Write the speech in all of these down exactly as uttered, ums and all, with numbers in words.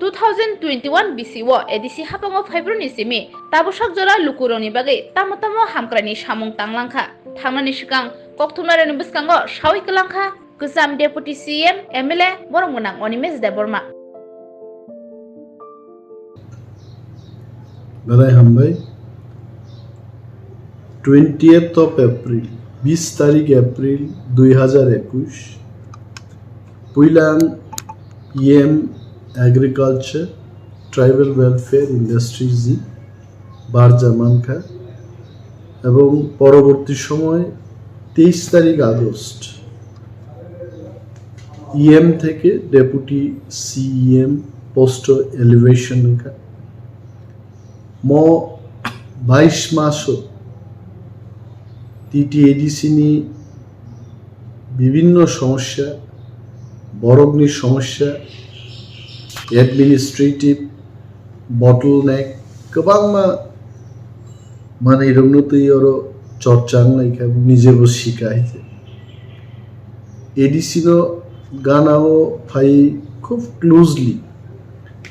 Two thousand twenty-one bisi o A D C haphango phaibroni simi tabwsak jora lukurokni bagwi tamo tamo hamkraini samung tanglangkha. Thangnani swkang kokthumnairokni bwskango sawi kwlangkha kwcham Deputy C M, M L A, borom gwnang Animesh Debbarma. Belai hambai. Twentieth of April, bis tarik April dui hazar ekush, puilang E M Agriculture, Tribal Welfare, Industries ni barja mankha, ebong poroborti somoy teis tarik August E M theke Deputy C E M post o elevation wngkha. Mo bais maso T T A D C ni bibinno somosya, borokni somosya, administrative bottleneck, kwbangma manwirokno twi oro chorcha wnglaikha, nijebo sika hai se. A D C no gana o phai khub closely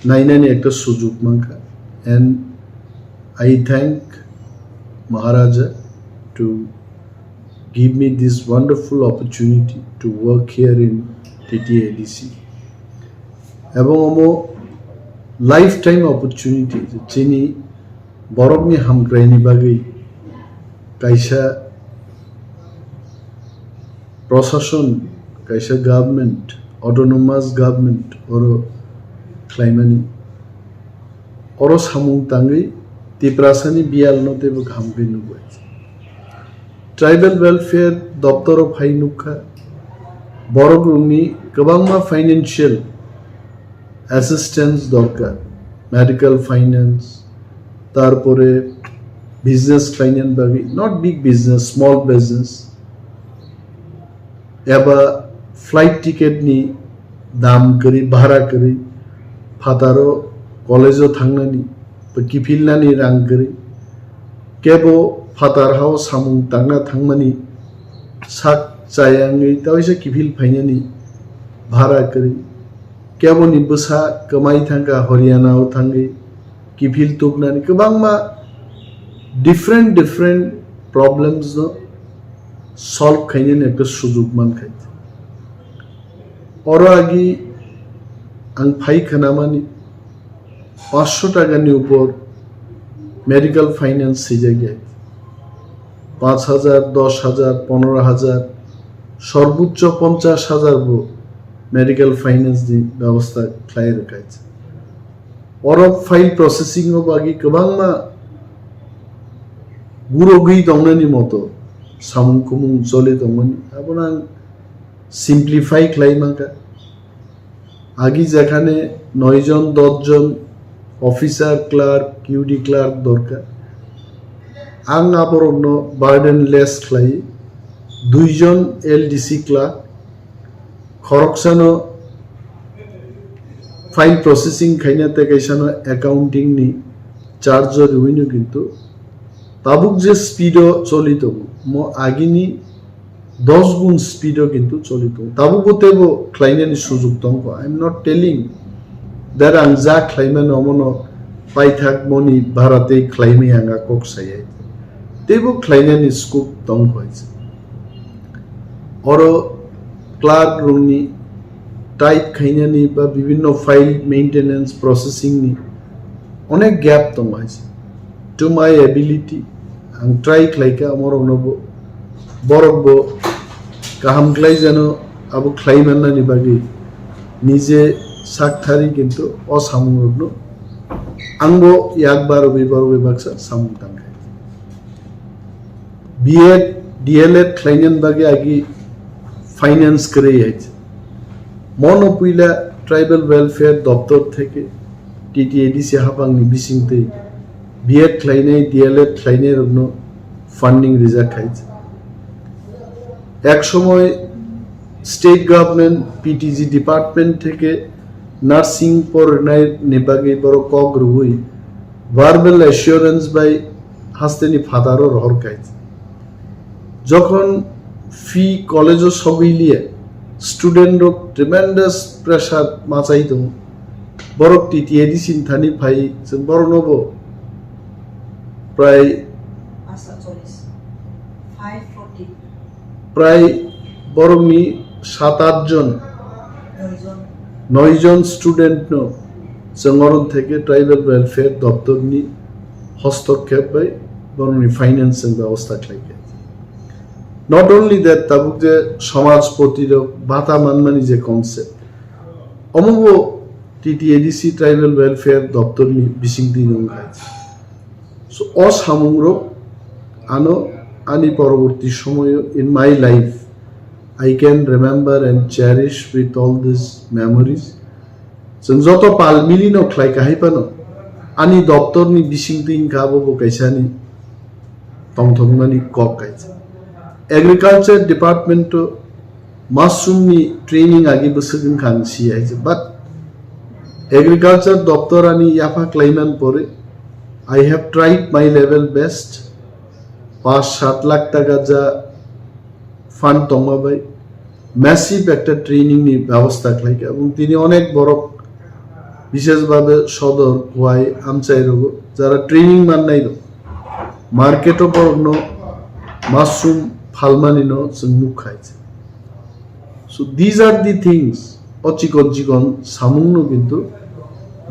nainani ekta sujuk mankha, and I thank Maharaja to give me this wonderful opportunity to work here in T T A D C. Ebong omo lifetime opportunity, chini borokni hamkraini bagwi kaisa prosason, kaisa government, autonomous government oro khlaimani. Oro samung tangwi Tiprasani biyalno teibo kaham khe nukbai. Tribal Welfare doptoro phai nukha, borokrokni kwbangma financial assistance dorkar, medical finance, tarpore business khlainani bagwi, not big business, small business, eba flight ticket ni dam kwrwi, bhara kwrwi, phataro college o thangnani, kiphilnani rang kwrwi, kebo phatar hao samung tangna thangmani sak chaya wngwi taisa kiphil phainani bhara kwrwi, keboni bwsa kwmai thangkha Haryana o thangwi kiphil tubnani, kwbangma different different problems no solve khainani ekta sujuk mankha. Oro agi ang phai khnamani panchsho taka ni upor medical finance swijak ya, panch hajar, dos hajar, ponero hajar, sorbochcho ponchash hajar bo medical finance ni bebosta khlai rwkha. Oro file processing o bagwi kwbangma gurogwi tongnani moto samung kumung choli tongmani, abono ang simplify khlai mankha. Agi jekhane noi jon, dos jon officer, clerk, Q D clerk dorkar, ang aborokno burden less khlai dui jon L D C clerk, khoroksano file processing khaina tei kaisano accounting ni charge o riwino kintu tabuk je speed o choli tongo, mo agini dos gun speed o kintu choli tongo. Tabuk bo teibo khlainani sujuk tongo. I am not telling that ang ja khlaimani omono paithak moni bhara tei khlaimani ang a kok sayai. Teibo khlainani scope tongo hai se. Oro clerk rokni type khainani ba bibinno file maintenance processing ni onek gap tongo hai se. To my ability, ang try khlaikha amorokno bo, borok bo kaham khlai jano abo khlai mannani bagwi nije sak thari kintu o samungrokno ang bo yak barwi borwi baksa samung tangkha. B Ed, D L Ed khlainani bagwi agi finance kwrwi hai se. Mono puila Tribal Welfare Doptor theke T T A D C haphangni bisingtwi B Ed khlainai, D L Ed khlainai rokno funding rijak khai se. Ek somoy state government P T G department theke nursing pornai ni bagwi borok kok rwui verbal assurance bai hasteni phataro rohor khai. Jokhon fee college o sogwi liya, student rok tremendous pressure machai tongo. Borok T T A D C ni thani phai, chwng borokno bo prai, Asa, sorry. Five forty. Prai borokni sat aath jon, Naijon. Noi jon student no chwng oron theke tribal welfare doptor ni hostokkep bai borokni finance chwng bebosta khlaikha. Not only that, tabuk je samajpoti rok bata manmani je concept, omo bo T T A D C tribal welfare doptor ni bisingtwi wngkha. So, o samungrok ano ani poroborti somoyo in my life, I can remember and cherish with all these memories. Chwng joto pal milino khlai kahai phano ani doptorni bisingtwi wngkha abo bo kaisa ani tongthokmani kok kaisa. Agriculture department o mushroom ni training agi bwswk wngkha ang si hai se, but agriculture doptor ani yapha klaiman pore I have tried my level best. Pas sat lakh taka ja fund tongma bai massive ekta training ni bebosta khlaikha, ebong tini onek borok, bishesh bhabe sodor, Khowai, Amchai rogo jara training mannai rok, market o borokno mushroom phalmani no chwng nukha hai se. So these are the things, o chikon chikon samung no kintu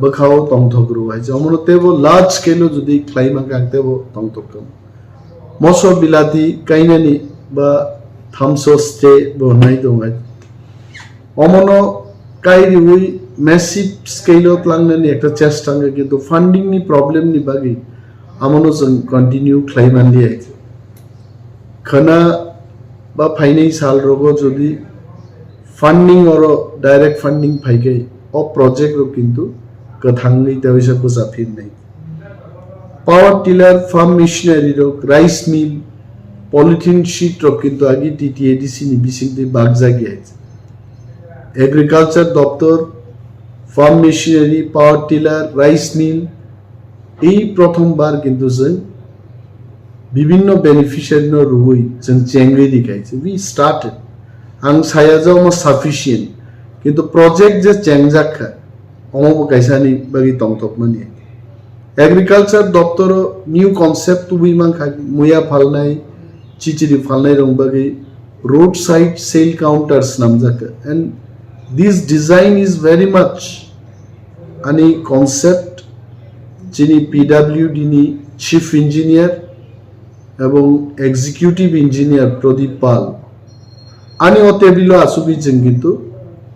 bwkhao tongthok rw hai se. Omono tebo large scale o jodi khlai mankha ang tebo tongthok kha. Moso bilati kainani ba thamso stay bo nai tong hai. Omono kai riwi massive scale o tlangnani ekta chesta wngkha, kintu funding ni problem ni bagwi amono chwng continue khlai manliya. Khwna ba phainai sal rogo jodi funding oro direct funding phaikai, o project rok kintu kwthangwi tei waisa bwcha phirnai. Power tiller, farm machinery rok, rice mill, polythene sheet rok kintu agi T T A D C ni bisingtwi bakjak ya. Agriculture doptor, farm machinery, power tiller, rice mill, ei prothom bar kintu chwng bibinno beneficiary no rwui chwng chengwi di khai se. We started. Ang saya je omo sufficient, kintu project je chengjak kha, omo bo kaisa ni bagwi tongthokmani. Agriculture doptoro new concept tubui mankha, muya phalnai, chichiri phalnai rok bagwi roadside sale counter swnamjak kha. And this design is very much ani concept chini P W D ni chief engineer ebong executive engineer Pradip Pal ani o table o asugwi chwng kintu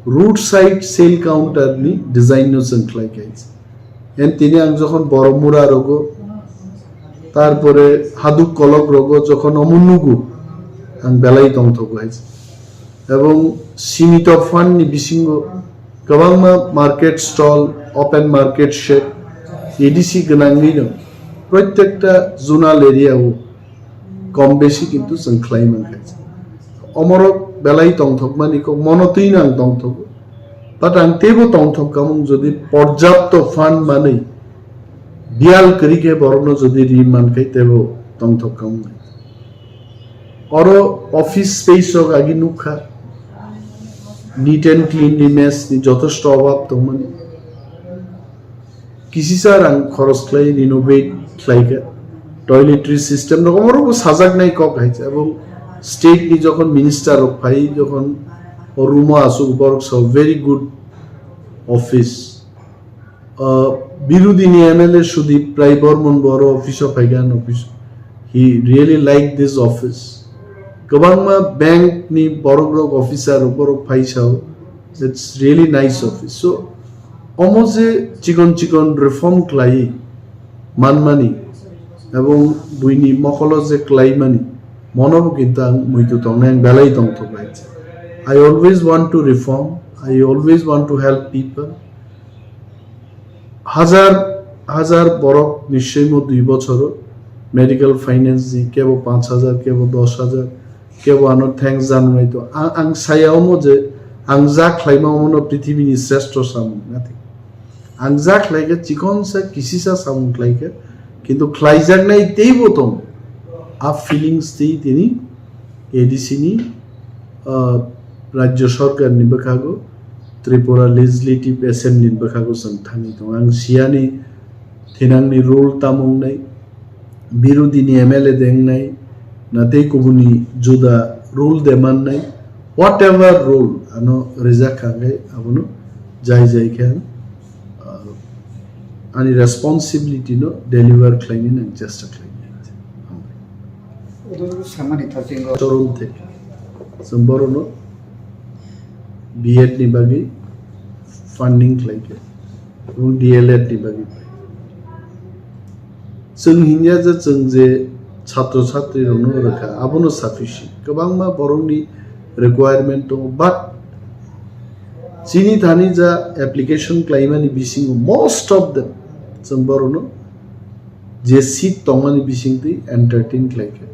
roadside sale counter ni design no chwng khlai kha. And tini ang jokhon Boromura rogo, tarpore Haduk Kolok rogo jokhon omo nugo, ang belai tongthogo hai. Ebong simito fund ni bisingo kwbangma market stall, open market shed, A D C gwnangwi no protekta zonal area o kom besi kintu chwng khlai mankha. Omorok belai tongthokmani kok mono twi nang tongthogo. But ang teibo tongthok kamung jodi porjapto fund manwi biyal kwrwi khe borokno jodi ri mankhai teibo tongthok kamung. Oro office space rok agi nukha, neat and cleanliness ni jotosto obab tongmani. Kisisa rang khoros khlai renovate khlaikha. Toiletry system rok omo rok bo sajaknai kok hai se. Ebong state ni jokhon minister rok phai jokhon o room o asuk borok sa very good office. Uh, Birudini M L A Sudip Rai Bormon bo oro office o phaikha, an office. He really like this office. Kwbangma bank ni borok rok officer rok borok phaisao. It's really nice office. So omo je chikon chikon reform khlai manmani ebong buini mokolo je khlaimani mono bo kintu ang muitu tongnai, ang belai tongthok lai. I always want to reform. I always want to help people. Hajar hajar borok nischoi mo dui bochoro medical finance ni kebo panch hajar, kebo dos hajar, kebo ano thanks janai to. Ang, ang saya omo je ang ja khlaima omo no prithibi ni sreshto samung nathi. Ang ja khlai khe chikon sa kisisa samung khlai khe, kintu khlaijaknai teibo tong. A feelings tei tini A D C ni, uh, rajya sarkar ni bwkhago Tripura Legislative Assembly ni bwkhago chwng thangwi tongo. Ang siyani thinangni rule tamo wngnai, birodini M L A de wngnai, na tei kubuni juda rule de mannai, whatever rule ano rijak kha khe abono jai jai khe ang, ah, ani responsibility no deliver khlainani ang chesta khlainai. Odo samani thajingo. Choron thek. Chwng borokno B Ed ni bagwi funding khlai khe, ebong D L Ed ni bagwi pai. Chwng hinya je chwng je chhatro chhatri rokno rwkha, abono sufficient. Kwbangma borokni requirement tongo, but chini thani ja application khlaimani bisingo most of them chwng borokno je seat tongmani bisingtwi entertain khlai khe,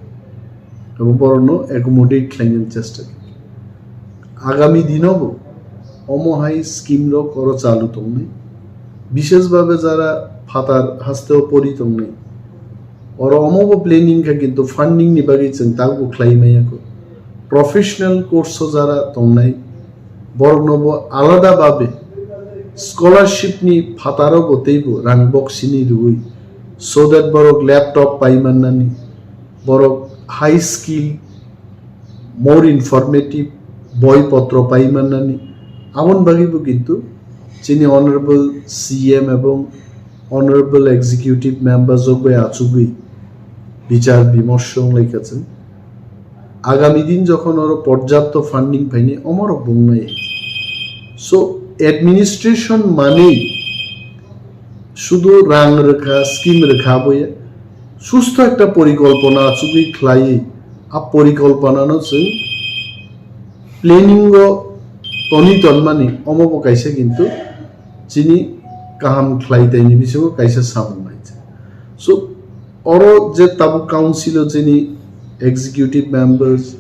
abo borokno accommodate khlainani chesta khlai khe. Agami dinobo omo hai scheme rok oro chalu tongnai, bishesh bhabe jara phatar hasteo pori tongnai, oro omobo planning kha, kintu funding ni bagwi chwng takbo khlai maya kho. Professional course o jara tongnai, borokno bo alada babe scholarship ni phataro bo teibo rang boksini rwui, so that borok laptop pai mannani, borok high skill, more informative boi potro pai mannani, aboni bagwi bo kintu chini honorable C M ebong honorable executive member jok bai achugwi bichar bimorsho wnglaikha chwng. Agami din jokhon oro porjapto funding phaini omorok bo wngnai. So administration manwi sudu rang rwkha, scheme rwkha aboya, susto ekta porikolpona achugwi khlaiwi, a porikolponano chwng planning o toni tonmani, omo bo kaisa kintu chini kaham khlai taini bisingo kaisa samung nai. So oro je tabuk council o chini executive members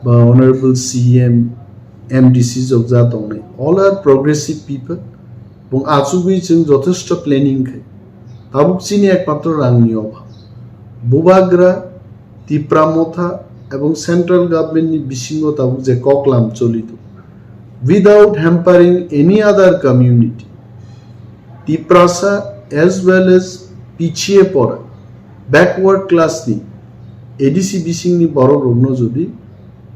ba honorable C M, M D C jok ja tongnai, all are progressive people. Bung achugwi chwng jothesto planning khai. Tabuk chini ekmatro rangni obhab. Bubagra, Tipra Motha ebong central government ni bisingo tabuk je koklam choli tongo, without hampering any other community, Tiprasa as well as pichhiye pora, backward class ni, A D C bisingni borok rokno jodi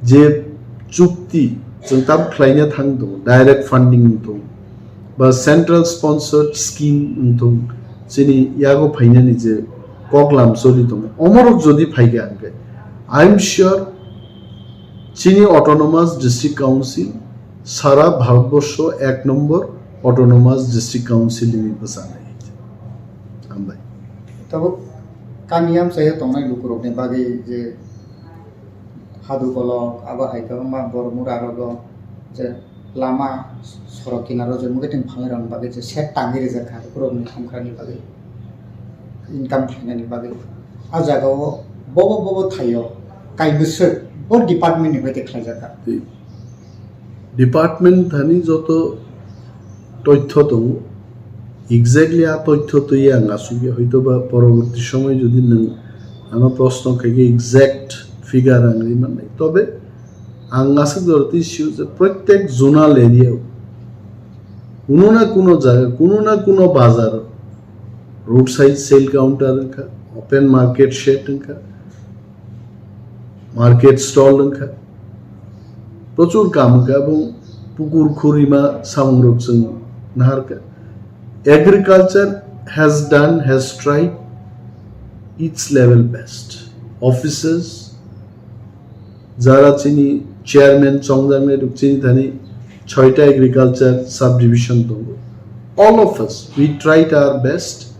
je chukti chwng tam khlaina thang tongo, direct funding wng tongo, ba central sponsored scheme wng tongo, chini yago phainani je koklam choli tongo, omorok jodi phaikha hwnkhe, I am sure chini autonomous district council sara Bharatborsho ek number autonomous district council hinwi bwchanai. Hambai. Tabuk kami amchaio tongnai lukurokni bagwi je Hadu kolok, abo hai khe ma borok mura rogo je lama sorok kinaro je mwkhwtwng phalnai rokni bagwi je set tangwi rijak kha, borokni hamkrakni bagwi, income khlainani bagwi. A jagao bobo bobo thaio kaimwswk bo department ni bai khe khlaijak kha. Department thani joto toithyo tongo, exactly a toithyo twi ang asugya, hoito ba poroborti somoy jodi nwng ano proshno khaikhe exact figure ang ri mannai. Tobe ang aswk jora twi sio je prottek zonal area o kuno na kuno jaga, kuno na kuno bazar o roadside sale counter wngkha, open market shed wngkha, market stall wngkha, prochur kam wngkha, ebong pukur khurima samungrok chwng naharkha. Agriculture has done, has tried its level best. Offices, jara chini chairman chongjaknai rok chini thani soita agriculture subdivision tongo. All of us, we tried our best.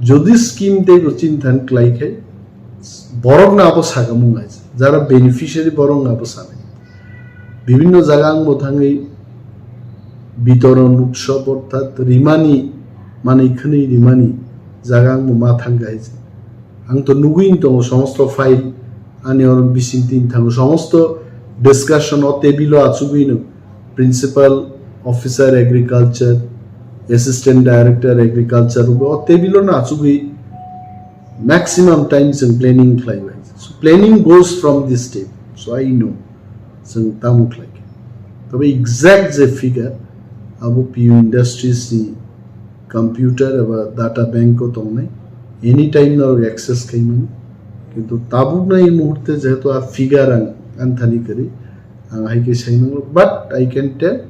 Jodi scheme tei bo chini thani klai khai, borok no abo sagamung hai, jara beneficiary borok no abo sanai. Bibinno jaga ang bo thangwi bitoron utsob orthat rimani, manwi khwnwi rimani jaga ang bo ma thang hai. Ang to nugwi tongo somosto file ani oro bising tin thango, somosto discussion o table o achugwi no principal officer agriculture, assistant director agriculture o table o no achugwi maximum time chwng planning khlai bai. So planning goes from this table. So I know chwng tamo khlai khe. Tobe exact je figure Abo P U Industries ni computer eba data bank o tongnai, anytime norok access khaimani. Kintu tabukno ei muhurte jehetu a figure ang anthani kwrwi, ang hai khe sai mano, but I can tell,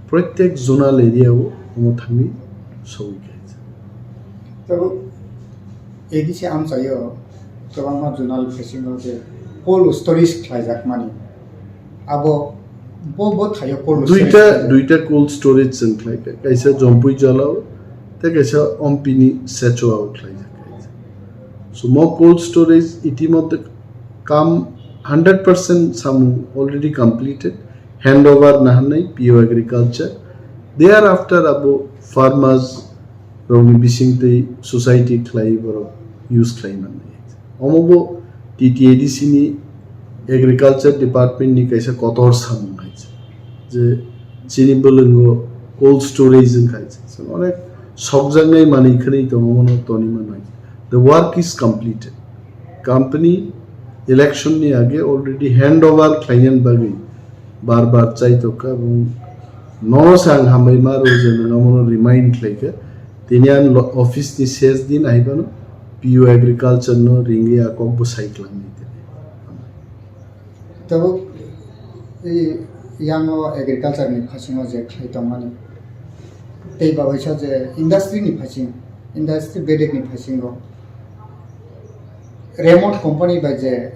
protek zonal area o omo thangwi sogwi kha. Tabuk A D C amchaio kwbangma zonal phasingo je cold storage khlaijakmani. Abo bo, bo thaio cold storage duita, khlaijak. Duita cold storage chwng khlaikha, kaisa Jompui Jala o, tei kaisa Ompini Secho o khlaijak. So mo cold storage itimodhye kam hundred percent samung already completed, handover nahanai P O Agriculture. Thereafter abo farmers rokni bisingtwi society khlai borok use khlai mannai. Omo bo T T A D C ni agriculture department ni kaisa kotor samung hai je chini bwlwngo cold storage wng khai je. Onek sokjaknai manwi khwnwi tongo, omono toni mannai. The work is completed. Company election ni age already handover khlainani bagwi bar bar chai tongkha, ebong nono se ang hambai ma rw je nwng omono remind khlaikha. Tini ang lo-, office ni ses din ahibano P U Agriculture no ringwi a kok bo sai khlangni tini. Tabuk i yango agriculture ni phasingo je khlai tongmani, tei ba waisa je industry ni phasing, industry bedek ni phasingo Raymond company bai je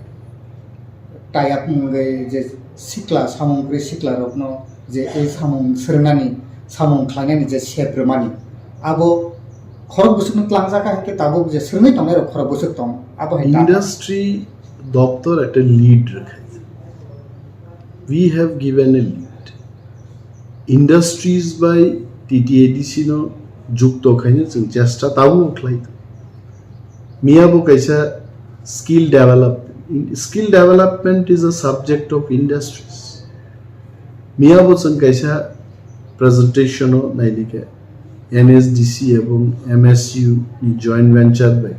tie up wngwi je sikla samung kwrwi sikla rokno je e samung swrwngnani, samung khlainani je sep rwmani, abo khorok bwswkno tlangjak hai khe tabuk je swrwngwi tongnai rok khorok bwswk tong abo hai ta. Industry doptor ekta lead rwkha. We have given a lead. Industries bai T T A D C no jukto khaina chwng chesta tabuk khlai. Miya bo kaisa skill development. Skill development is a subject of industries. Miya bo chwng kaisa presentation o nailike N S D C ebong M S U ni joint venture bai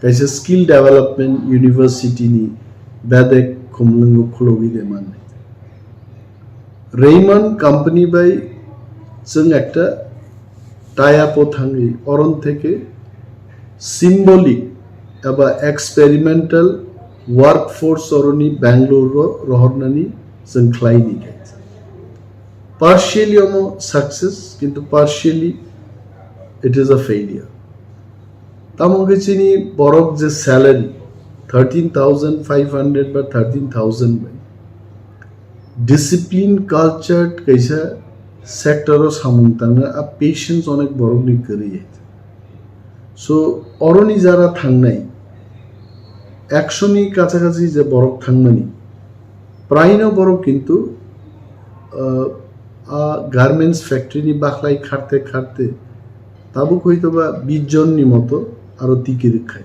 kaisa skill development university ni bedek khumlwngo khulogwi de mannai. Raymond company bai chwng ekta tie up o thangwi oron theke symbolic eba experimental workforce oroni Bangalore ro rohornani chwng khlai ni khe. Partially omo success, kintu partially it is a failure. Tamo khe chini borok je salary thirteen thousand five hundred ba thirteen thousand bai discipline cultured kaisa sector o samung tangna a patience onek borok ni kwrwi. So oroni jara thangnai ekshoni kacha kachi je borok thangmani, praino borok kintu, uh, a garments factory ni bakhlai kharte kharte tabuk hoito ba bish jon ni moto aro tiki rwkha.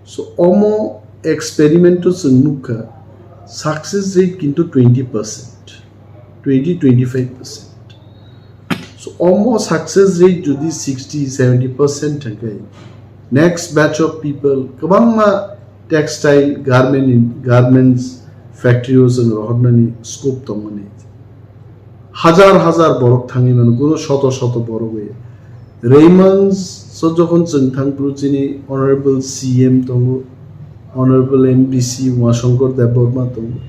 So omo experiment o chwng nukha success rate kintu twenty percent, twenty, twenty-five percent. So omo success rate jodi sixty, seventy percent thangkhe next batch of people kwbangma textile garment in, garments factory o chwng rohornani scope tongmani. Hajar hajar borok thangwi mano, kuno shoto shoto borok bai. Raymond so jokhon chwng thang phuru chini Honorable C M tongo, Honorable M D C Umashankar Debbarma tongo.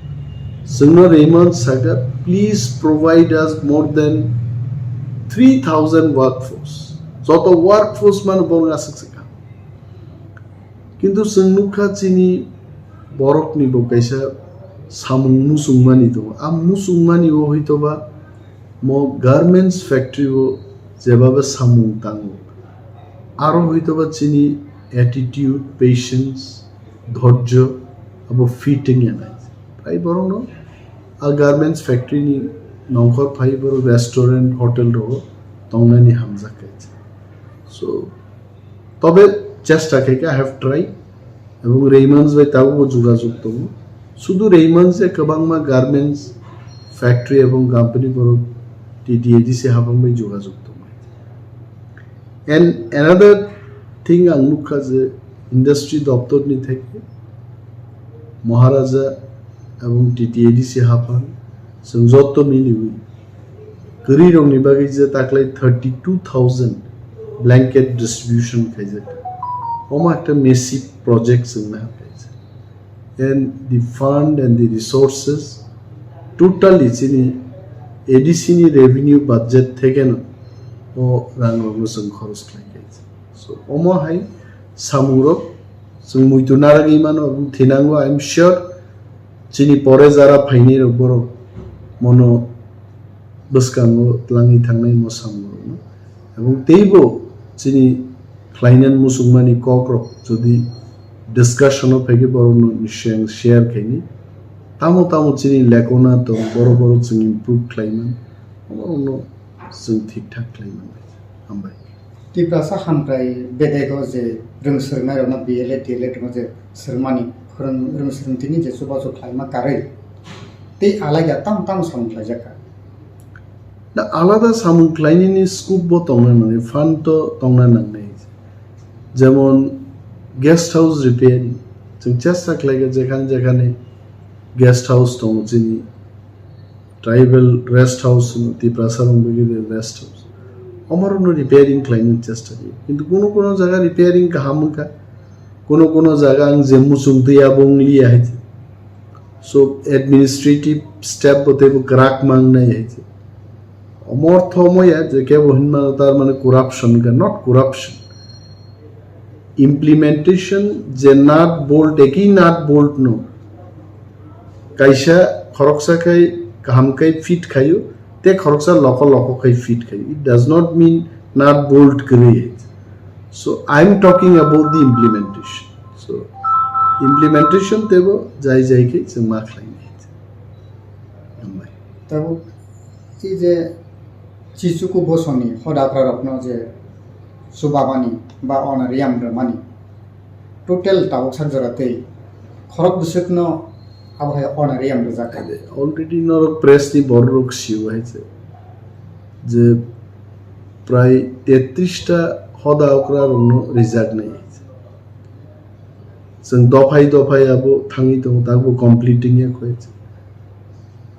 Chwngno Raymond sakha, "Please provide us more than three thousand workforce." Joto workforce mano borok aswk se kha. Kintu chwng nukha chini borokni bo kaisa samung muchungmani tongo. A muchungmani o hoitoba mo garments factory o jebaba samung tango. Aro hoitoba chini attitude, patience, dhorjo abo fit wngya nai. Prai borokno a garments factory ni nongkhor phai borok restaurant, hotel rogo tongnani hamjak khe. So, tobe chesta khe khe, I have tried. Ebong Raymond's bai tabukbo jogajog tongo. Sudu Raymond's se kwbangma garments factory ebong company borok T T A D C habang bai jogajog tongo. And another thing ang nukha je industry doptor ni theke Maharaja ebong T T A D C haphang chwng jotto miliwi Kwrwirokni bagwi je taklai thirty two thousand blanket distribution khaijak. Omo ekta massive project chwng naha khaijak. And the fund and the resources totally chini A D C ni revenue budget thekeno o rangrokno chwng khorok khlai khaijak. So, omo hai samungrok chwng muitu narwgwi mano, aboni thinango, I am sure, chini pore jara phainai rok borok mono bwskango twlangwi thangnai mo samungrokno. Aboni teibo chini khlainani muchungmani kokrok jodi discussion o phaikhe borokno nisiyang share khaini. Tamo tamo chini lekona tong, borok borok chwng improve khlaiman, borokno chwng thik thak khlaiman. Hambai. Tiprasa hamkrai bedego je rwng swrwngnairokno B L A, D L A rokno je swrwngmani, khwrwng-, rwng swrwngtini je chubachu khlaima karwi tei alaida tamo tamo samung khlaijak kha. Na alada samung khlainani scope bo tongna nangnai, fund to tongna nangnai. Jemon guest house repairing, chwng chesta khlaikha jekhane jekhane guest house tongo chini, tribal rest house hwno, Tiprasa rok bagwi rest house. Omo rokno repairing khlaina chesta khlaio. Kintu kuno kuno jaga repairing kaham wngkha. Kuno kuno jaga ang je muchung twi abo wng liya hai. So administrative step bo teibo kwrak mang nai hai. Omo ortho omo ya je kebo hinma tar mane corruption wngkha, not corruption. Implementation je nut bolt, eki nut bolt no kaisa khoroksa khai kaham khai fit khaio, te khoroksa loko loko khai fit khaio. It does not mean nut bolt kwrwi. So I am talking about the implementation. So implementation tebo jai jai khai chwng ma khlai nai. Hambai. Tabuk, i je Chichuku bosongni hoda okrarokno je chubamani ba honorarium rwmani, total tabuk sak jora tei khorok bwswkno abo hai honorarium rwjak kha. Already norok press ni borok rok sio hai je, je prai tetris ta hoda okra rokno rijak nai. Chwng dophai dophai abo thangwi tongo, tabukbo complete wngya koi.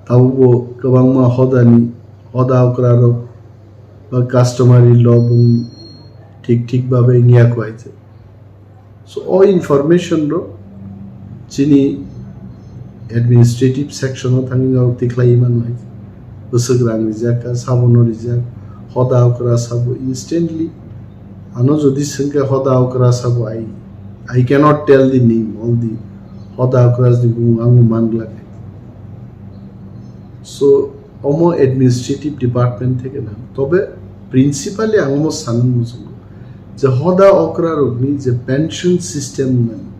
Tabukbo kwbangma hodani, hoda okra rok ba customary law bung thik thik babe wngya koi. So, o information rok chini administrative section o thangwi norok tikhlai mano hai. Bwswk rang rijak kha, sabono rijak, hoda okra sabo instantly. Ano jodi swngkha hoda okra sabo, I, I cannot tell the name, all the hoda okra ni bumung ang man glak. So, omo administrative department theke na. Tobe principally ang omo sanwi muchungo je hoda okra rokni je pension system nang,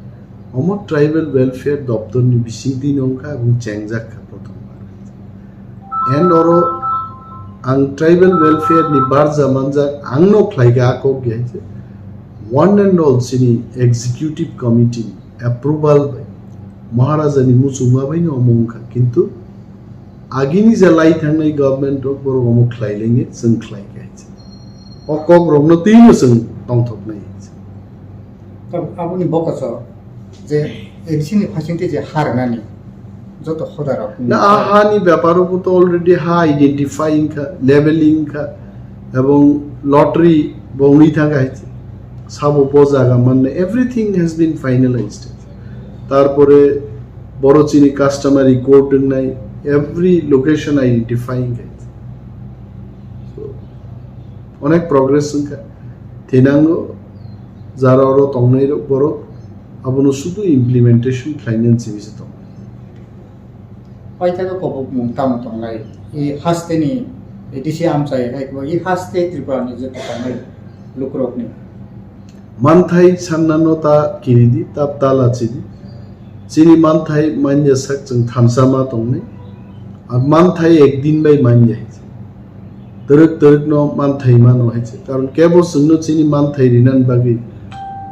omo tribal welfare doptor ni bisingtwi nongkha ebong chengjak kha prothom bar. And oro ang tribal welfare ni barja manjak, ang no khlai kha a kok ya je one and all chini executive committee approval bai Maharaja ni muchungma bai no omo wngkha, kintu agini je lai thangnai government rok borok omo khlai lenge, chwng khlai kha hai se. O kok rokno twi no chwng tongthok nai hai se. Tab-, aboni bokoso je A D C ni phasing tei je ha rwnani joto hoda rok. Na a ha ni bepar o to already ha identify wngkha, labeling wngkha, ebong lottery bo wngwi thangkha hai se. Sabo bo jaga manna, everything has been finalized. Tarpore boro chini customary code wngnai, every location identifying hai. So, onek progress wngkha. Thinango jara oro tongnai rok borok abono sudu implementation khlainani simi se tongo. Paithakgo kobokmung tamo tonglai? I hasteni A D C amchai hai bo i haste Tripura ni je tongnai lukurokni. Manthai sannano ta kiridi, ta, ta lachidi. Chini manthai manya sak chwng thansa ma tongnai. Ar manthai ekdin bai manya hai. Twrwk twrwk no manthai mano hai se. Karon kebo chwngno chini manthai rinani bagwi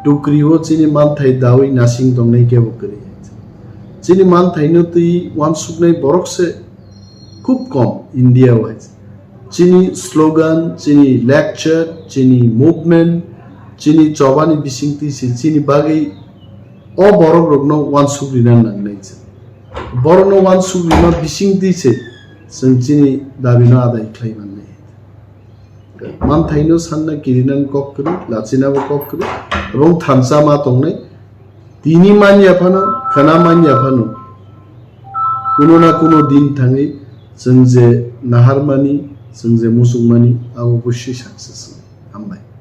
tukri o chini manthai dawi nasing tongnai kebo kwrwi hai se. Chini manthai no twi wansuknai borok se khub kom India o hai se. Chini slogan, chini lecture, chini movement, chini chobani bisingtwi se chini bagwi o borok rokno wansuk rina nangnai se. Borokno wansuk rima bisingtwi se chwng chini dabino adai khlai mannai. Manthaino sanna kirinani kok kwrwi, lachinabo kok kwrwi, ebong thansa ma tongnai. Tini manya phano, khana manya phano, kuno na kuno din thangwi chwng je naharmani, chwng je muchungmani, abo bwswi success wngwi. Hambai.